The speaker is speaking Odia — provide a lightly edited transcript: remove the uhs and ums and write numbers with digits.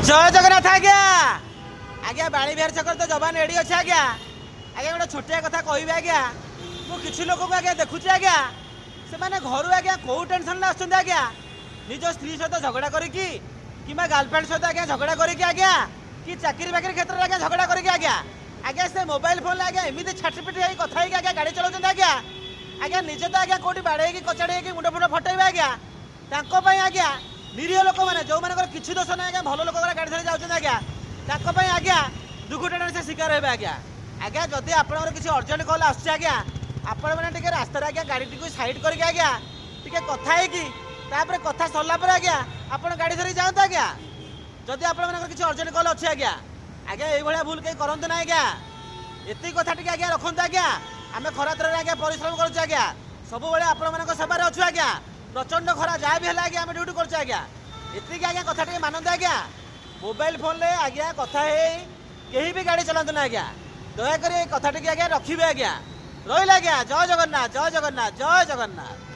ଜୟ ଜଗନ୍ନାଥ ଆଜ୍ଞା। ଆଜ୍ଞା, ବାଣୀବିହାର ଛକରେ ତ ଯବାନ ରେଡ଼ି ଅଛି ଆଜ୍ଞା। ଆଜ୍ଞା, ଗୋଟେ ଛୋଟିଆ କଥା କହିବି ଆଜ୍ଞା। ମୁଁ କିଛି ଲୋକଙ୍କୁ ଆଜ୍ଞା ଦେଖୁଛି ଆଜ୍ଞା, ସେମାନେ ଘରୁ ଆଜ୍ଞା କୋଉ ଟେନସନରେ ଆସୁଛନ୍ତି ଆଜ୍ଞା। ନିଜ ସ୍ତ୍ରୀ ସହିତ ଝଗଡ଼ା କରିକି କିମ୍ବା ଗାର୍ଲଫ୍ରେଣ୍ଡ ସହିତ ଆଜ୍ଞା ଝଗଡ଼ା କରିକି ଆଜ୍ଞା, କି ଚାକିରି ବାକିରି କ୍ଷେତ୍ରରେ ଆଜ୍ଞା ଝଗଡ଼ା କରିକି ଆଜ୍ଞା, ଆଜ୍ଞା ସେ ମୋବାଇଲ ଫୋନରେ ଆଜ୍ଞା ଏମିତି ଛାଟିପିଟି ହେଇ କଥା ହେଇକି ଆଜ୍ଞା ଗାଡ଼ି ଚଲାଉଛନ୍ତି ଆଜ୍ଞା। ଆଜ୍ଞା, ନିଜେ ତ ଆଜ୍ଞା କୋଉଠି ବାଡ଼େଇକି କଚାଡ଼ି ହେଇକି ମୁଣ୍ଡ ଫୁଣ୍ଡ ଫଟେଇବେ ଆଜ୍ଞା। ତାଙ୍କ ପାଇଁ ଆଜ୍ଞା ନିରୀହ ଲୋକମାନେ, ଯେଉଁମାନଙ୍କର କିଛି ଦୋଷ ନାହିଁ ଆଜ୍ଞା, ଭଲ ଲୋକଙ୍କର ଗାଡ଼ି ଧରି ଯାଉଛନ୍ତି ଆଜ୍ଞା, ତାଙ୍କ ପାଇଁ ଆଜ୍ଞା ଦୁର୍ଘଟଣାରେ ସେ ଶିକାର ହେବେ ଆଜ୍ଞା। ଆଜ୍ଞା, ଯଦି ଆପଣଙ୍କର କିଛି ଅର୍ଜେଣ୍ଟ କଲ୍ ଆସୁଛି ଆଜ୍ଞା, ଆପଣମାନେ ଟିକେ ରାସ୍ତାରେ ଆଜ୍ଞା ଗାଡ଼ିଟିକୁ ସାଇଡ୍ କରିକି ଆଜ୍ଞା ଟିକେ କଥା ହେଇକି, ତାପରେ କଥା ସରିଲା ପରେ ଆଜ୍ଞା ଆପଣ ଗାଡ଼ି ଧରିକି ଯାଆନ୍ତୁ ଆଜ୍ଞା, ଯଦି ଆପଣମାନଙ୍କର କିଛି ଅର୍ଜେଣ୍ଟ କଲ୍ ଅଛି ଆଜ୍ଞା। ଆଜ୍ଞା, ଏଇଭଳିଆ ଭୁଲ କେହି କରନ୍ତୁ ନାହିଁ ଆଜ୍ଞା। ଏତିକି କଥା ଟିକେ ଆଜ୍ଞା ରଖନ୍ତୁ ଆଜ୍ଞା। ଆମେ ଖରା ତରାରେ ଆଜ୍ଞା ପରିଶ୍ରମ କରୁଛୁ ଆଜ୍ଞା, ସବୁବେଳେ ଆପଣମାନଙ୍କ ସେବାରେ ଅଛୁ ଆଜ୍ଞା। ପ୍ରଚଣ୍ଡ ଖରା ଯାହା ବି ହେଲେ ଆଜ୍ଞା ଆମେ ଡ୍ୟୁଟି କରୁଛୁ ଆଜ୍ଞା। ଏତିକି ଆଜ୍ଞା କଥା ଟିକେ ମାନନ୍ତୁ ଆଜ୍ଞା। ମୋବାଇଲ ଫୋନରେ ଆଜ୍ଞା କଥା ହେଇ କେହି ବି ଗାଡ଼ି ଚଲାନ୍ତୁ ନା ଆଜ୍ଞା। ଦୟାକରି ଏଇ କଥା ଟିକେ ଆଜ୍ଞା ରଖିବେ ଆଜ୍ଞା। ରହିଲା ଆଜ୍ଞା। ଜୟ ଜଗନ୍ନାଥ, ଜୟ ଜଗନ୍ନାଥ, ଜୟ ଜଗନ୍ନାଥ।